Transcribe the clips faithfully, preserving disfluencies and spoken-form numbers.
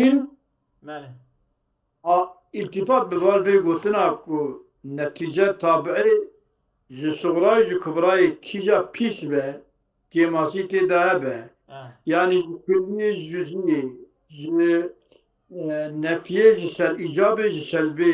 Belê. A, îltîfat bi bal vê gotina ku netîce tabiê ji suxrayê ji kubrayê kîja pîs be, kêmasî tê de hebe. Eh. Yanî ji kulliyê ji cuziyê, ji, e, nefiyê ji sel-, îcabê ji selbê,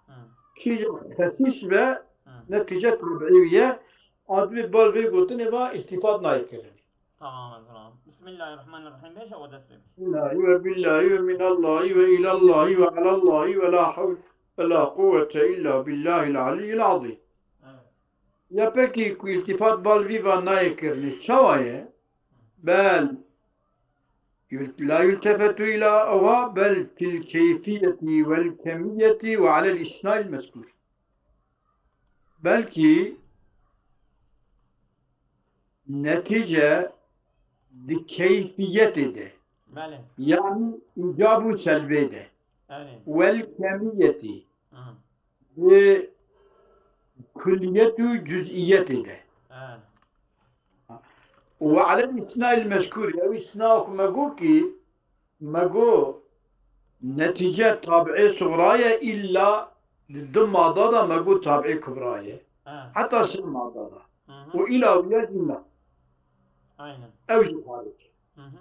Hmm. kîja xesîs be, Hmm. netîce tabiê wî ye. A, divê bal vê gotinê va îltîfat nayê kirinê. Tamam, tamam. Bismillahirrahmanirrahim. Bêje û dest pê bike. Billahî ve billahî ve minallahî ve ilallahî ve alallahî ve la hewle ve la quwwete illa billahil aliyyil azîm. Evet. Ya pekî ku îltîfat bal vî va nayê kirinê. Çawa ye? Bel yul-, la yultefetu ila ewa bel fil keyfiyeti vel kemiyeti ve alel isnail mezkur. Belkî netîce di keyfiyetê de, Belê. yanî îcab û selbê de, Belê. wel kemiyetî, Hı. di kulliyet û cuz'iyetê de. He. Û ve alel îsnail mezkûr, ew îsna ku me got kî, me got netîce tabiê suxra ye, îlla di du mada da me got tabiê kubra ye. He. Heta sê mada da. Hı hı. Û îla wî ya jî na. Aynen. Ew jî xaric. Hı hı.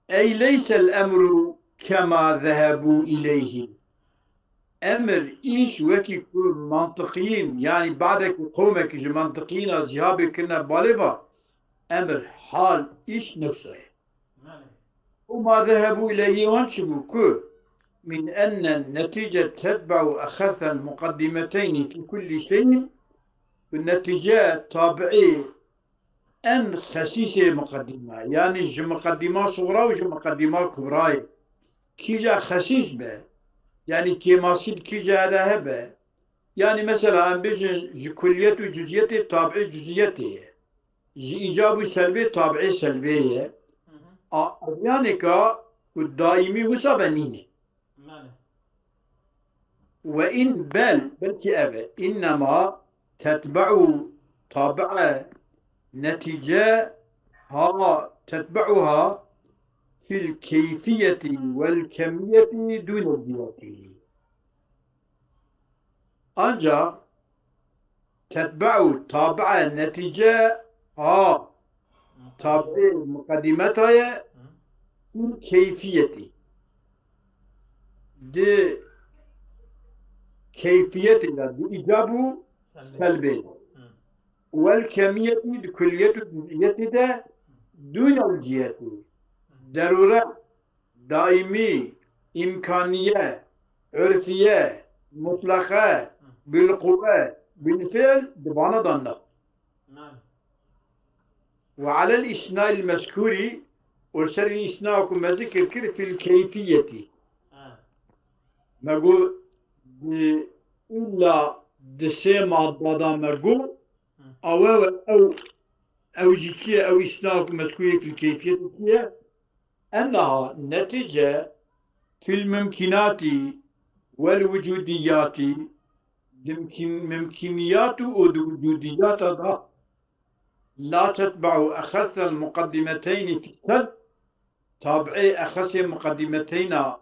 Ey leysel emru kema zehebû ileyhî. Emir, îş wekî ku mantiqiyîn, yanî badekî qomekî ji mantiqiyîna zihabê kirine balê va, emir, hal, îş newsa ye. Belê. Û ma zehebû ileyhî wan çi bû ku min enne netîce tetbe'u exesel muqeddimeteynî fî kullî şeyin, ku netîce tabi'î en xesîsê muqeddîma, yanî ji muqeddîma suxra û ji muqeddîma kubrayê kîja xesîs be, yanî kêmasî bi kîja de hebe, yanî mesela em bêjin ji kulliyet û cuziyetê tabi'ê cuziyetê ye. Ji îcab û selbê tabi'ê selbê ye. Hı hı. A, ev yanêka ku daîmî wisa be nîne. Belê. Ve in bel, belkî ev e. Înnema tetbe'u tabi'e netîce ha tetbe'uha fil keyfiyeti vel kemiyeti dûnel ciheti. Anca tetbe'u tabi'e netîce ha tabi'ê muqedîmeta ye û keyfiyetî. Di keyfiyetê de, di îcab û Selbê. selbê de. Hı. Wel kemiyetî, di kulliyet û cuz'iyetî de, dûnel ciheti. Derûre, daîmî, îmkaniye, urfiye, mutleqe, bilquwe, bilfîl di vana de ne. Belê. Ve alel îsnail mezkûrî, û ser vî îsna ku me zikir kir, fil keyfiyetî. Ha. Me got, di, îlla di sê madda da me got, Hı. ewe ve ew, ew jî çi ye, ew îsna ku mezkûrê fil keyfiyetî çi ye? Enneha netîce fil mumkînatî wel wicudiyatî, di mumkîn-, mumkîniyat û di wicudiyata da la tetbe'u exesel muqeddimeteynî fî sel, tabi'ê exesê muqeddimeteyna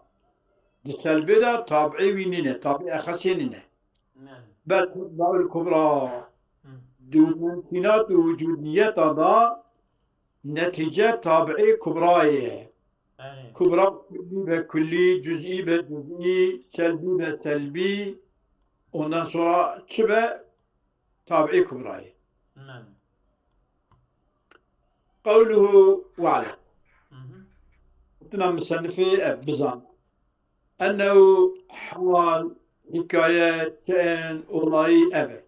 di selbê de tabi'ê wî nîne, tabi'ê exesê nîne. Belê. Bel tetbe'ul kubra. Hı. Di mumkînat û wicudiyeta da netîce tabi'ê kubrayê ye. Belê. Kubra kullî be kullî, cuz'î be cuz'î, selbî be selbî. Ondan sonra çi be? Tabi'ê kubrayê. Belê. Qewluhu we'lem. Hı hı. Gotina musennifê ev bizan. Ennehu hal, hikaye, şe'n, olayî ev e.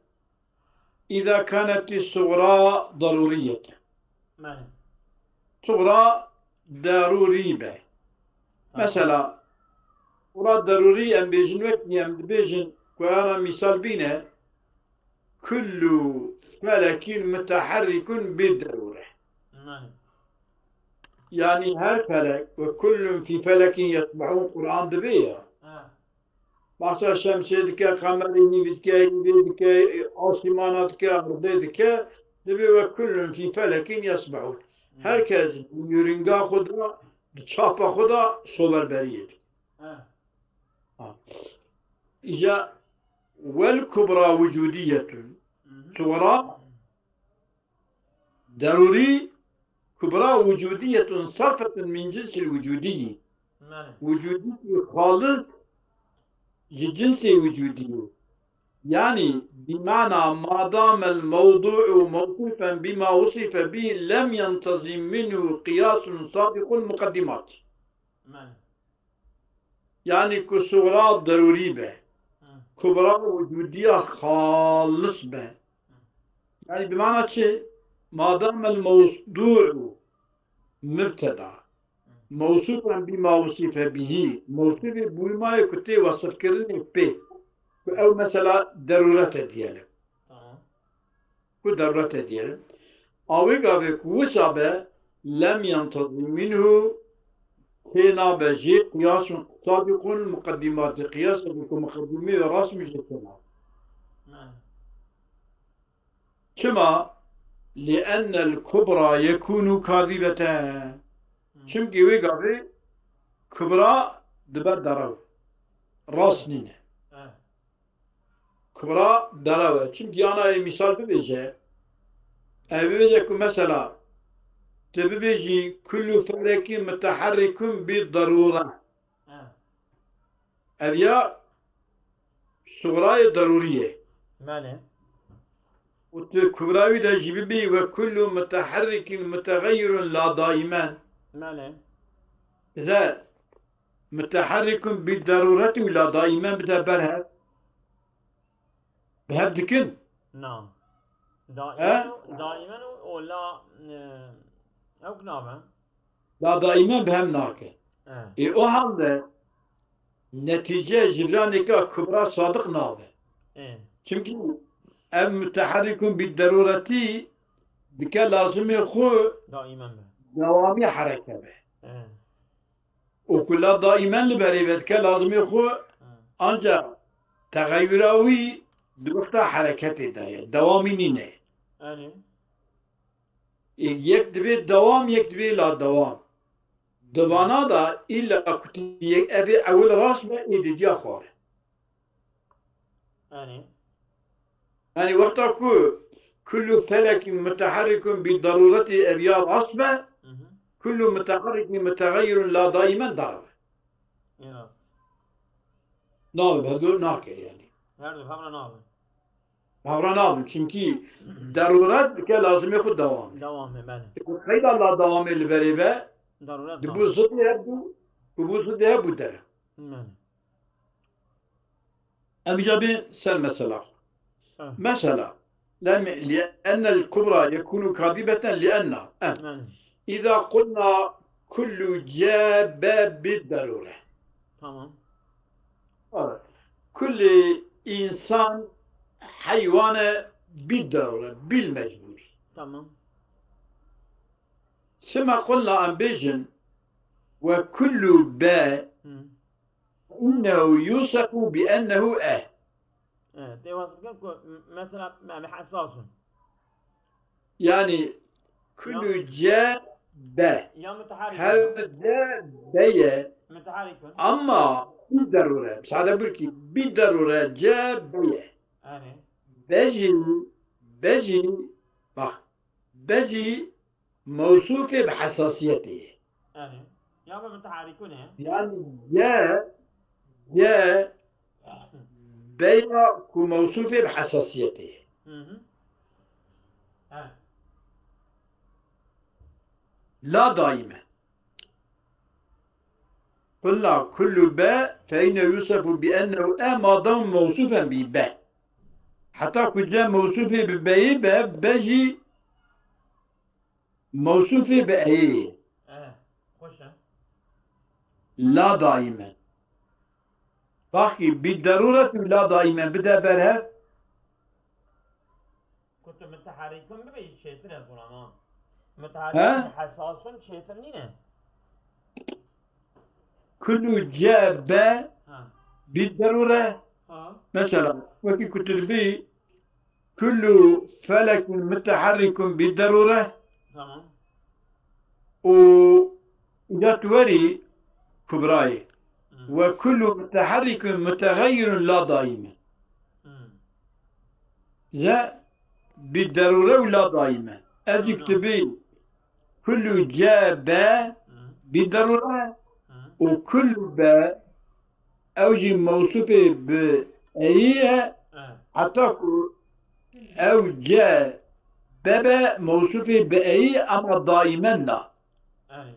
Îza kanetî suxra darûriyete. Belê. Suxra darûrî be. Tamam. Mesela, suxra darûrî em bêjin wekî em dibêjin ku ana mîsal bîne, kullu felekîn muteherrikun bi darûre. Belê. Yanî her felek, ve kullun fî felekîn yesbehûn Quran dibê ya. Ha. Bahsa şemsê dike, qemerê nîvî dike, îvê dike, asîmana dike, erdê dike, dibê ve kullun fî felekîn yesbehûn. Hı. Her kes di yûringa xwe de Di çapa xwe de soberberiyê dike. Ha. Îja wel kubra wicudiyetun. Sugra derûrî, kubra wicudiyetun sarfetun min cinsil wicudiyî. Wicudiyî xalis ji cinsê wicudiyî. Yani, bimana ma damel mewdu'u mewsufen bima wusife bihi lem yentezim minhu qiyasun sabiqul mukaddimat. Yani ku sugra derûrî be, kubra wicûdiya xalis be. Yani bi mana çi? Madam el mewdu'u mübteda. Mewsufan bima wusife bihi. Mewsufê bûmayê ku tê wesifkirinê pê. Ku ew mesela derûrete diyelim. Ku derûrete diyelim. Awê gavê ku wisa be, lem yentezî minhu, tê nabe jê qiyasun sabiqun muqeddimatî, qiyasek ku muqeddimê ve rasm jê tê nabe. Çima? Li ennel kubra yekunu kadibete. Çimkî wê gavê kubra dibe derew. Rast nîne. Kubra derew e. Çimkî ana ê mîsal bibêje, ev bibêje ku mesela tu bibêjî kullu felekî muteherrikun bi derûre. Ev ya sugrayê derûrî ye. Belê. Û tu kubra wî de jî bibî we kullu muteherrikîn mutegeyyirun la daimen. Belê. Bize muteherrikun bi derûretî û la daimen bide berhev. Bi hev dikin. Na. Daimen û, daimen û o la, e, ew nabe. La daimen bi hev nake. Ê o halde netîce ji viranêka kubra sadiq nabe. Çimkî ev muteherrikun bi derûretî dike lazimê xwe daimen be. Dewamî hereke be. Û ku la daimen li berê ve dike lazimê xwe ancak texeyura wî di wexta hereketê de ye. Dewamî nîne. Ê, yek divê dewam, yek divê la dewam. Di vana de îlla ku tu yek evê ewil rast be, ê didiya xware. Yanî wexta ku kullu felekî muteherrikun bi derûretî ev ya rast be, kullu muteherrikî mutegeyyirun la daimen dara be. Nabe, bi hev du nake yanî. Her du hevra nabe. Hevra nabin. Çimkî derûret dike lazimê xwe dewam e. Dewam e, belê. Ku qeyda la dewamê li berê be, Deruret dibu nabe. Zidê hev bû, dibu zidê hev bû dere. Belê. Em îca bên ser mesela. Ha. Mesela, lem, li ennel kubra yekunu kadibeten li enna. Em. Belê. İza kulna kullu ce be bi derure. Tamam. Evet. Kulli insan heywane bi derure, bil mecburî. Tamam. Sima qulna em bêjin ve kullu be Hı. innehu yusefu bi ennehu e. Evet, tê wesf kir ku m-, mesela me, me hesas in. Yani kullu Ya. ce be. Ya müteharrik Her in. ce be ye. Müteharrik in. Ama bi derure. Sade bir ki bi derure ce be ye. Yani. Be jî, be jî, bak, be jî mewsûfê bi hesasiyetê ye. Yani. Ya be müteharrikun e. Yani ye, ye, beya ku mewsûfê bi hesasiyetê ye. Hı hı. He. La daîm e. Qulna kullu be fe inne yusefu bi ennehu e ma dam mewsûfen bi be. Heta ku ce mewsûfê bi beyê be, be jî mewsûfê bi eyê ye. Eh, xweş e. La daîm e. Baxî bi deruret û la daîm e bide berhev. Ku tu müteharrikun bibêjî çêtir e, zû ama. He? Müteharrikun, hesasun çêtir nîne. Kullu ce be Ha. bi derure. Ha. Mesela, wekî ku tu dibî kullu felekun müteharrikun bi derure. Tamam. Û Îca tu werî kubrayê. Hmm. Ve kullu muteherrikun mutegayyirun la daîme. Hmm. Ze bi derûre û la daîme. Ez jî Hı. kitibî kullu ce be Hmm. bi derûre Hı. û kullu be ew jî mewsûfê bi eyî ye. Evet. Heta ku ew ce bebe mewsûfê bi eyî ama daimen na. Yani.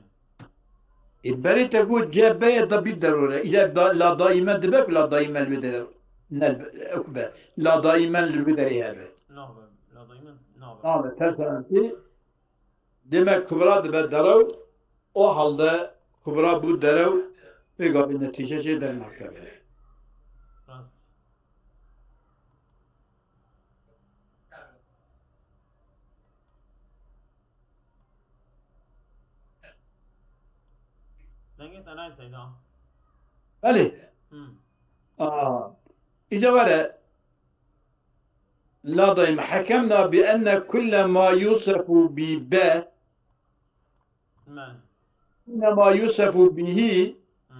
E, berê te got ce beye da bî derore. Île da, la daimen dibe ku la daimen li wê derê ne ew be. La daimen li wê derê hebe. Nabe. La daimen nabe. Nabe, tersa entî. Demek kubra dibe derew. O halde kubra bû derew. Vê gavê netîce jê dernakeve. Rast. Dengê te nayê Seyda. Belê. Hmm. Aa, îca were. La daîme. Hekemna bi enne kulle ma yusefu bi be. Belê. Kulle ma yusefu bihî. Hı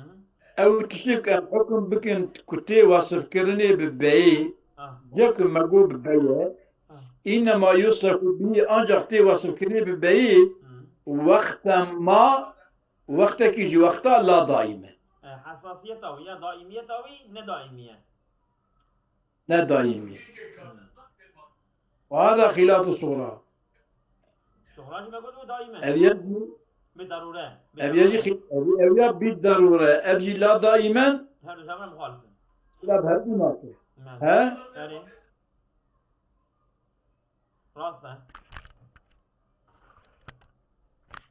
hı. Ew tiştek em hukm bikin ku tê wasifkirinê bi beyê. Ah. Cek me got bi beye. Ah. Înnema yusefu bihî ancak tê wasifkirinê bi beyê. Hı. Wexta ma, wextekî ji wexta la daîme. E, hesasiyeta wî ya daîmiyeta wî ne daîmî ye. Ne daîmî. Hı. Ve hada xîlafu sugra. Sugra jî me got û daîmen. Ev ya jî Bi darûre. Bi ev ya jî darûre. Xî-, ev, ev ya bi darûre. Ev jî la daîmen. Her du zaman muhalif in. La bi her du nake. Yani. He? Erê. Rast e.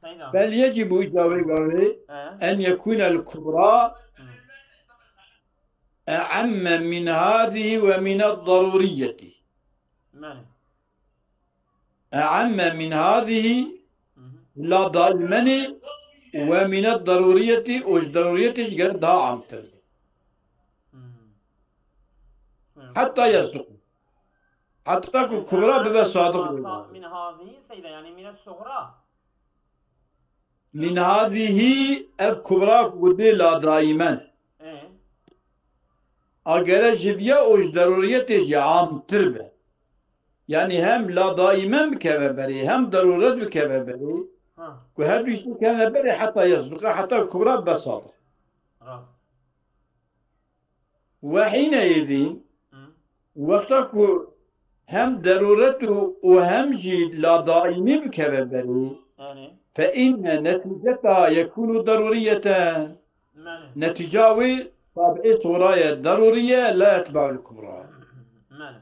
Seyda. Bel yecîbu îca wê gavê He. en yekûnel kubra Hı. e'emme min hâzihî ve mined darûriyetî. Belê. E'emme min hâzihî Hı hı. la daimenê ve mined darûriyetî û ji darûriyetê ji gere daha amtir. Hı. Hı. Heta yesduq. Heta ku kubra bibe sadiq Min ha-, wê. Min hâzihî Seyda, yani mine sugra. Min hâzihî ev kubra ku dê la daimen. E? A gere ji viya û ji darûriyetê jî amtir be. Yani hem la daimen bikeve berê, hem darûret bikeve berê. Ha. Ku her du jî bikeve berê heta yesduqa, heta kubra be sadiq. Rast. Ve hîne êdî, Hı. wexta ku hem derûret û, û hem jî la daîmî bikeve berê, Yani. fe înne netîceta yekûnû darûriyeten. Belê. Netîca wî tabiê sugra ye, darûrî ye, la yetbe'ul kubra. Belê.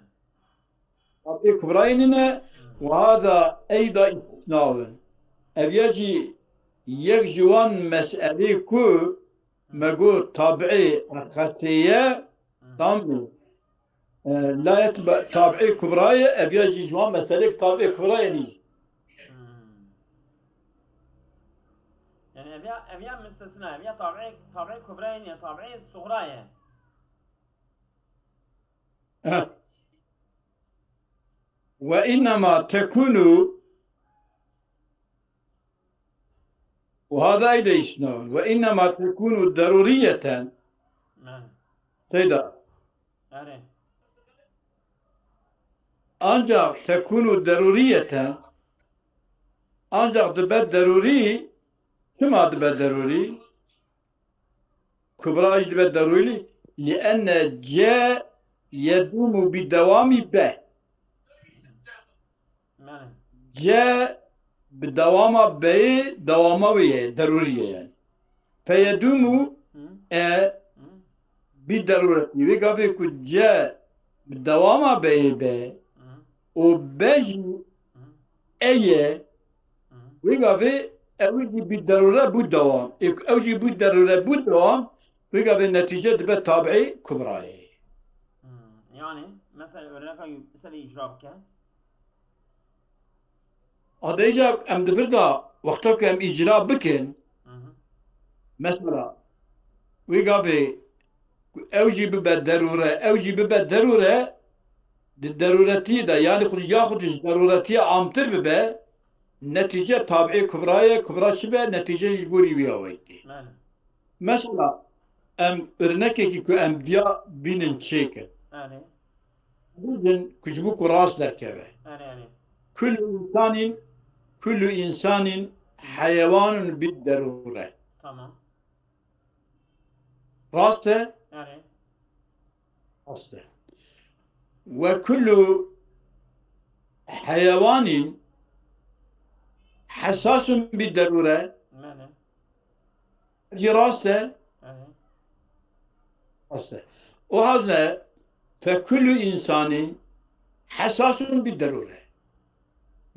Tabiê kubrayê nîne, Hı. ve hada eyda îstisnawin. Ev ya jî yek ji wan meselê ku Me got tabiê xesê ye, Hı. tamam mı? E, la yetbe-, tabiê kubra ye, ev ya jî ji wan meselê tabiê kubra ye nî. Hmm. Yani ev ya, ev ya müstesna, ev ya tabiê, tabiê kubra ye, tabiê sugra ye. Heh. Ve innema tekunu Û hada eyde îstisna. Ve innema tekunu darûriyeten. Yani. Seyda. Yani. Ancak tekunu darûriyeten. Ancak dibe darûrî. Çima dibe darûrî? Kubra jî dibe darûrî. Li enne ce yedûmu bi dewamî be. Belê. Ce bi dewama beyê, dewama wê ye, derûrî ye yani. Feyedûmû Hı. e Hı. bi derûretî. Wê gavê ku ce bi dewama beyê be Hı. û be jî Hı. e ye, Hı. wê gavê ew jî bi derûre bû dewam. Ê ku ew jî bû derûre bû dewam, wê gavê netîce dibe tabiî kubrayê. Hmm, yani, mesela örnek al, mesela icra bike. Adêca em di vir de wexta ku em îcra bikin, Hı hı. mesela, wê gavê ku ew jî bibe derûre, ew jî bibe derûre, di derûretiyê de, yani xwe, ya xwe ji derûretiyê amtir bibe, Netîce tabiê kubra ye, kubra çi be, netîce ji gorî wî awayî tê. Belê. Mesela, em örnekekî ku em diya bînin çêkin. Belê. Bêjin ku ji bo ku rast derkeve. Belê, belê. Kullu insanin, kullu insanin heyewanun bid derure. Tamam. Rast e? Belê. Rast e. Ve kullu heyewanîn hessasun bi derure. Belê. Jî rast e? Belê. Rast e. O haze fe kullu insanîn hessasun bi derure.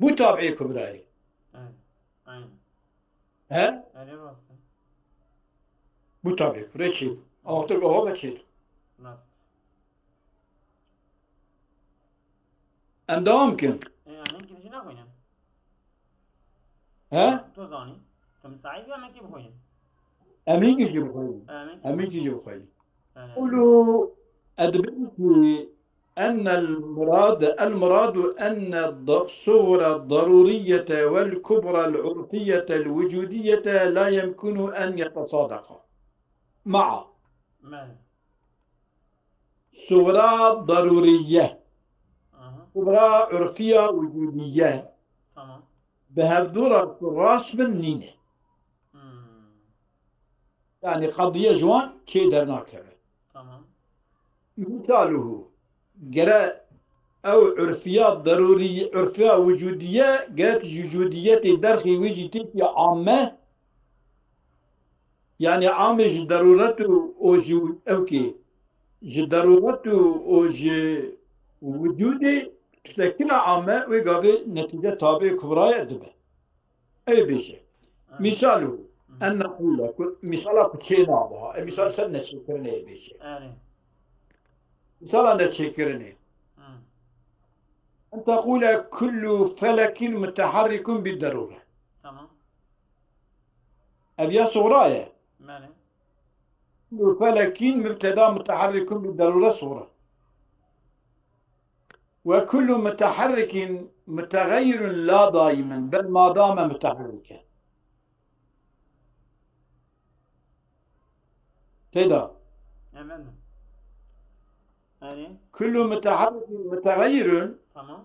Bu tabiê kubrayê. Belê. Aynen. He? Belê rast e. Bu tabiê kubrayê çi? Awtir gava ve çi? Rast. Em devam bikin. E, em hinkî jî nexwînin. He? Tu zanî. Tu misaîd bî em hinkî bixwînin. Em hinkî jî bixwînin. Em hinkî Em hinkî jî bixwînin. Belê. Qulu edbirki ennel murad, el muradu enne da-, sugra daruriyete vel kubra el urfiyete el vucudiyete la yemkinu en yetesadaka. Ma'a. Belê. Sugra daruriye. Aha. Kubra urfiya vucudiye. Tamam. Bi hevdû re ku rast bin nîne. Hmm. Yani qediye ji wan çê dernakeve. Tamam. Misaluhu, gere ew urfiya darurî, urfiya wucudiye, gere tu ji wucudiyetê derxî wî jî têkî amme, yani amê ji deruret û o ji ew kê, ji deruret û o ji wucudê tiştekî ne amme, wê gavê netîce tabê kubrayê dibe. Ê bêje. Hı. Mîsal û Hı. en neqûle, ku, mîsala ku çê nabe ha. E, mîsal ser neçêkirinê bêje. Erê. Mîsala neçêkirinê. Hı. En teqûle kullu felekin muteharrikun bi derûre. Tamam. Ev ya suğra ye. Belê. Kullu felekin mübteda muteharrikun bi derûre suğra. Ve kullu muteharrikin mutegayyirun la daimen, bel ma dame muteharriken. Têda. Efendim. Yani? Kullu muteharrikin mutegayyirun. Tamam.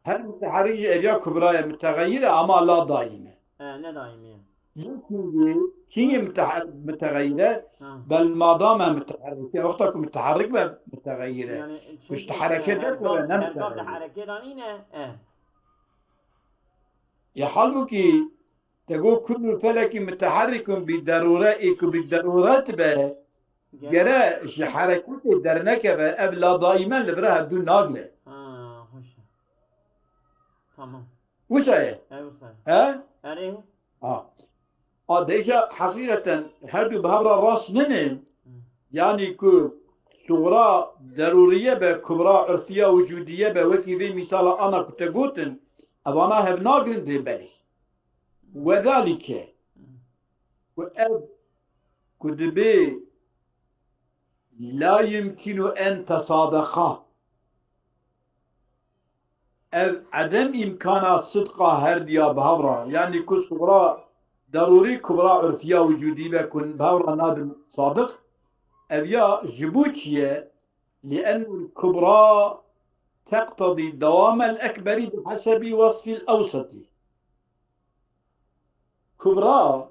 Her muteharrik jî ev ya kubra ye, mutegayyir e ama la daîm e. E, ne daîmî ye? Yê kîngî, kîngî muteha-, mutegayyir e? Ha. Bel madame muteharrik e. Wexta ku muteharrik be mutegayyir e. Yani, Ku işte çünkü, hareket e, her derkeve gam, ne her gam de mutegayyir. Hareket anîne, e. Ya halbukî te got kullu felekî muteharrikun bi derûre, ê ku bi derûret be, Gere. Gere ji hereketê dernekeve, ev la daimen li vir hevdû nagire. Ha, hoş. Tamam. Wisa ye? Ev wisa ye. He? Erê. Ha. A, deca heqîqeten her du bi hev re rast ninin. Hı. Yani ku sugra derûriye be, kubra urfiya wucudiye be, wekî vê mîsala ana ku te gotin, evana hev nagirin dê belê. Wedalike. Hı. Ku ev ku dibê la yumkinu en tesadeqa. Ev edem îmkana sidqa her diya bi hev re. Yanî ku sugra derûrî kubra urfiya wicudî be ku bi hev re nadin sadiq. Ev ya ji bo çi ye? Li enel kubra teqtedî dewamel ekberî bi hesebî wesfîl ewsetî. Kubra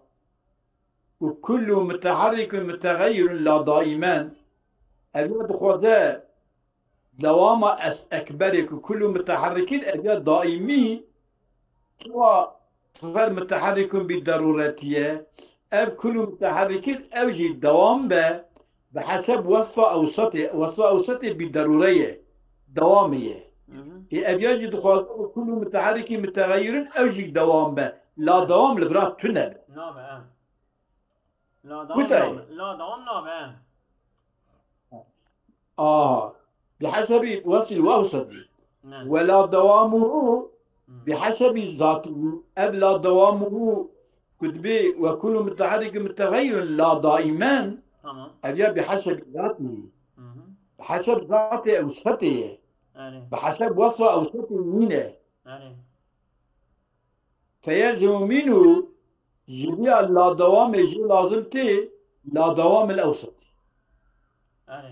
û kullu muteharrikun mutegayyirun la daimen, ev ya dixwaze dewama es ekberê ku kullu muteharrikin ev ya daîmî, çawa tefer muteharrikun bi derûretî ye, ev kullu muteharrikin ev jî dewam be, bi heseb wesfa ewsetê, wesfa ewsetê bi derûre ye, dewamê ye. Hı hı. Ê ev ya jî dixwaze û kullu muteharrikî mutegayirin ew jî dewam be. La dewam li vira tune be. Nabe, em. La dewam Wisa ye? Nabe. La dewam nabe, em. A, bi hesebî wesfî ewsetî. Ne. Wela dewamuhu Hı. bi hesebî zatî. Ev la dewamuhu ku dibê ve kullu muteharrikin mutegayirin la daimen. Tamam. Ev ya bi hesebî zatî. Hı hı. Bi heseb zatê ewsetê ye. Erê. Bi heseb wesfa ewsetê nîne. Erê. Feyelzemu minhu, ji vîya la dewamê jî lazim tê la dewam el ewsat. Erê.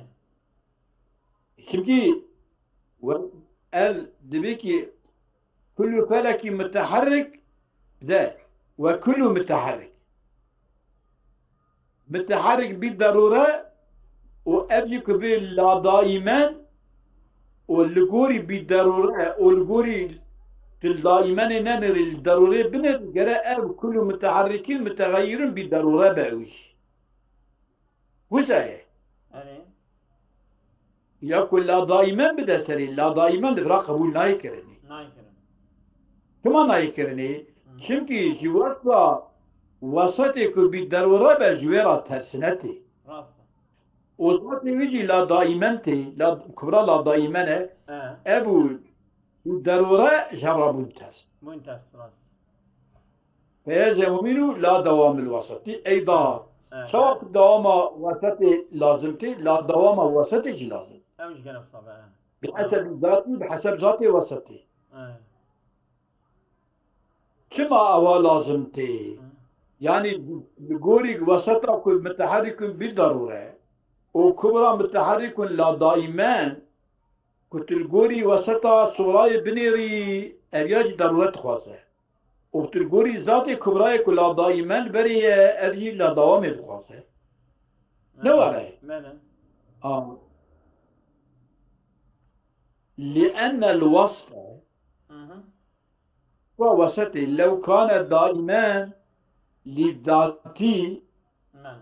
Çimkî we el dibê ki kullu felekî muteherrik de we kullu muteherrik. Muteherrik bî derûre û ev jî ku bê la daimen û li gorî bî derûre û li gorî tu li daimenê nenirî li derûrê binirî gere ev kullu muteherrikîn muteğeyyirûn bî derûre be ew jî. Wisa ye. Erê. Ya ku la daimen bide serê, la daimen li vira qebûl nayê kirinê. Nayê kirin. Çima nayê kirinê? Çimkî ji wesfa wesetê ku bî derûre be ji wê ra tersine tê. Rast e. Û zatê wî jî la daimen tê, la kubra la daimen e. E. Ev û derûre ji hev ra bûn ters. Bûn ters, rast. Feyelzemu minhu la dewamil wesetî. Ey da. E. Çawa ku dewama wesetê lazim tê, la dewama wesetê jî lazim. Ew jî gere wisa be. Bi hesebî zatî, bi heseb zatê wesetê. E. Çima ewa lazim tê? Yanî li gorî weseta ku muteherrikun bî derûre û kubra muteherrikun la daimen ku tu li gorî weseta suxrayê binêrî ev ya jî derûre dixwaze. Û tu li gorî zatê kubrayê ku la daimen li berê ye ev jî la dewamê dixwaze. Ne were? Mene. A. Li ennel wasfe Hı hı. Wa wesetê lew kane daimen lî zatî Mene.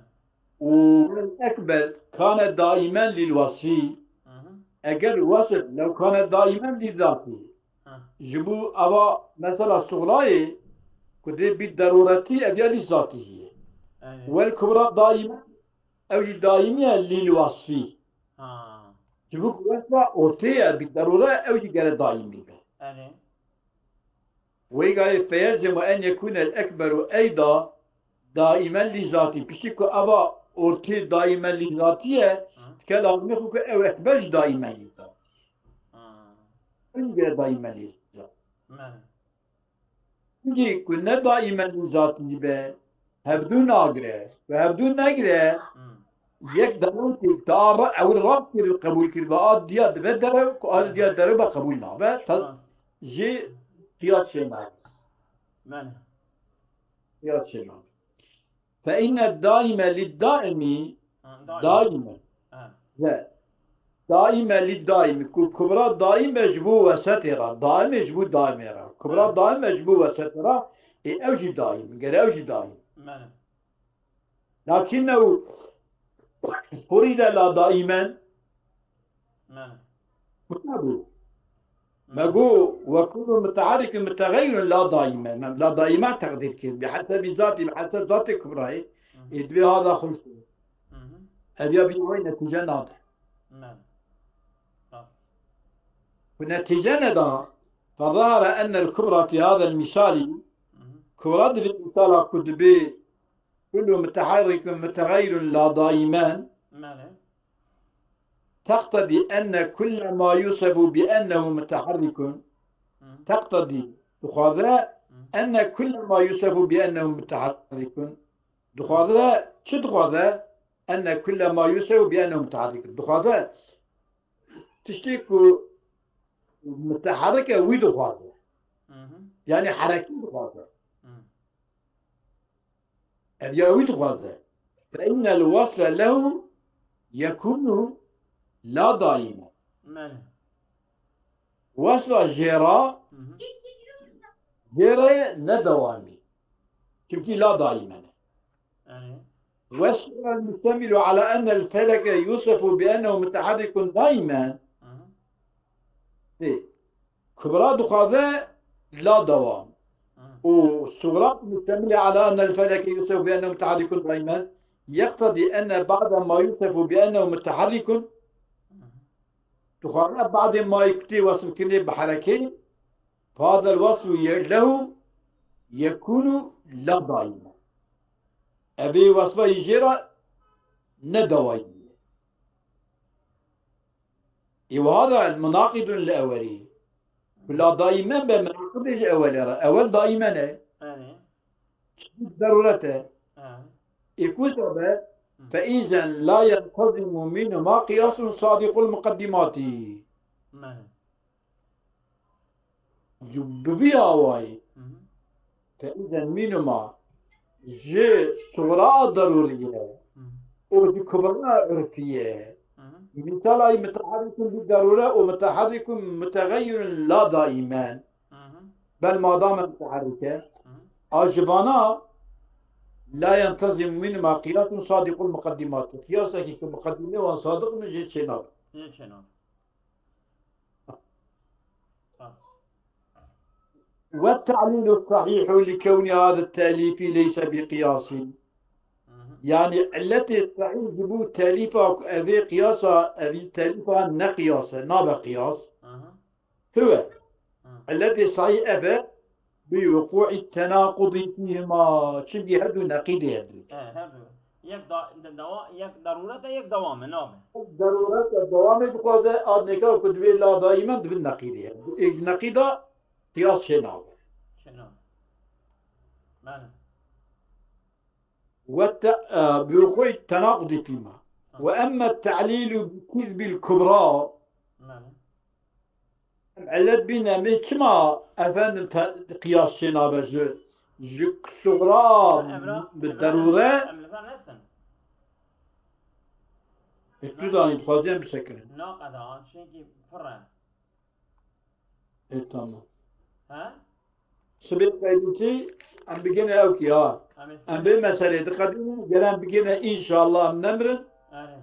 û wel ekber kane daimen lîl wasfî. Hı hı. Eger wesf lew kane daimen lî zatî. Ha. Ji bo eva mesela suxlayê ku dê bî deroretî ev ya lî zatî ye. Erê. Wel kubra daimen ew jî daimî ye lîl wasfî. Ha. Ji bo ku wesfa ortê ye bî derore ew jî gere daimî be. Erê. Wê gayê feyelzemu en yekûnel ekberu eyda daimen lî zatî. Piştî ku eva ortê daimen lî zatî ye, dike lazimê xwe ku ew ekber jî daimen lî zatî. Ha. Ew jî gere daimen lî zatî. Mene. Çimkî ku ne daimen lî zatî be, hevdû nagire. Ve hevdû negire, Hı. yek delotê ta re ew rast kir, qebûl kir ve a diya dibe derew, ku a diya derew be qebûl nabe. Ta Rast. jî qiyas çê nabe. Mene. Qiyas çê nabe. Fe inne daime lid daimi Ha, daim. daime. Ha. Ve daime lid daimi. Ku kubra daim be ji bo wesetê ra. Daime ji bo daime ra. Kubra Ha. daim be ji bo wesetê ra. Ê ew jî daim. Gere ew jî daim. Mene. Lakinnehu furide la daimen. Mene. Kuta bû. Me got, "Ve kullu muteharikin mutegayyirun la daime." Me la daime teqdîr kir. Bi hesebi zatî, bi heseb zatê kubrayê. Ê divê hada xulf. Hı hı. Ev ya bî wê netîce nade. Mene. Rast. Ku netîce neda, fezahara ennel kubra fi hadel misali, Hı hı. kubra di vê misala ku dibê kullu muteharikin mutegayyirun la daimen, Mene. teqtedî enne kulle ma yusefu bi ennehu muteharrikun. Hı. Teqtedî, dixwaze, Hı. enne kulle ma yusefu bi ennehu muteharrikun. Dixwaze, çi dixwaze? Enne kulle ma yusefu bi ennehu muteharrikun. Dixwaze, tiştê ku muteharrik e wî dixwaze. Hı hı. Yanî herekî dixwaze. Hı. Ev ya wî dixwaze. Fe innel wasle lehu yekûnu la daîme. Mene. Wasla jê ra, Hı hı. jê re ye ne dewamî. Çimkî la daîme ne. Erê. Wasl el mustemilu ala ennel feleke yusefu bi ennehu muteharrikun daîmen. Hı hı. Tê. Kubra dixwaze la dewam. Hı. Û sugra mustemile ala ennel feleke yusefu bi ennehu muteharrikun daîmen. Yeqtedî enne ba'de ma yusefu bi ennehu muteharrikun. Hı hı. Dixwaze ba'dê mayê ku tê wesfkirinê bi herekê. Fadel wasfu ye-, lehu yekûnu la daîmen. Evê wesfa yî jê re ne dewayî ye. Ê wiha de munaqidun li ewelî. Ku la daîmen be munaqidê ji ewelê re. Ewel daîmen e. Belê. Çi zerûret e. Ha. Ê ku sebe, Hı. فإذا لا ينتظم منهما قياس صادق المقدمات. Belê. Ji bi vî awayî, Hı hı. فإذا منهما ji sugra derûrî ye Hı hı. û ji kubra urfî ye. Hı hı. Mîsala yî متحرك بالضرورة û متحرك متغير لا دائما. Hı hı. Bel madame متحرك e. Hı hı. A ji vana لا ينتظم منهما قياس صادق المقدمات. Qiyasekî ku muqedîmê wan sadiq in jê çênabe. Jê çênabe. Rast. والتعليل الصحيح لكون هذا التأليف ليس بقياس. Hı hı. Yani illetê sahîh ji bo telîfa ku evê qiyasa, evî telîfa ne qiyas e, nabe qiyas. Hı hı. Hiwe. Hı. Illetê sahîh ev e, بوقوع التناقض فيهما. Çimkî her du neqîdê hev du. He, her du. Yek da, de, dewa, yek derûret e, yek dewam e, nabe. Derûret e, dewamê dixwaze, a neka ku divê la daimen dibin neqîdê hev du. Êk ji neqîda qiyas çênabe. Çênabe. Belê. والت-، آه، بوقوع التناقض فيهما. Tamam. وأما التعليل بكذب الكبرى. Belê. Em illet bîne, me çima efendim te-, qiyas çênabe ji, ji sugra Evra, bi evra derûre? Em li vir nesin. E, tu zanî, dixwazî em bisekirin. Naqeda, çunkî pir e. E, tamam. He? Sibê qeydîtî em bigêne ew kî ha. Em ê Em vê meselê diqedînin, ger em bigêne înşallah em nemirin. Erê.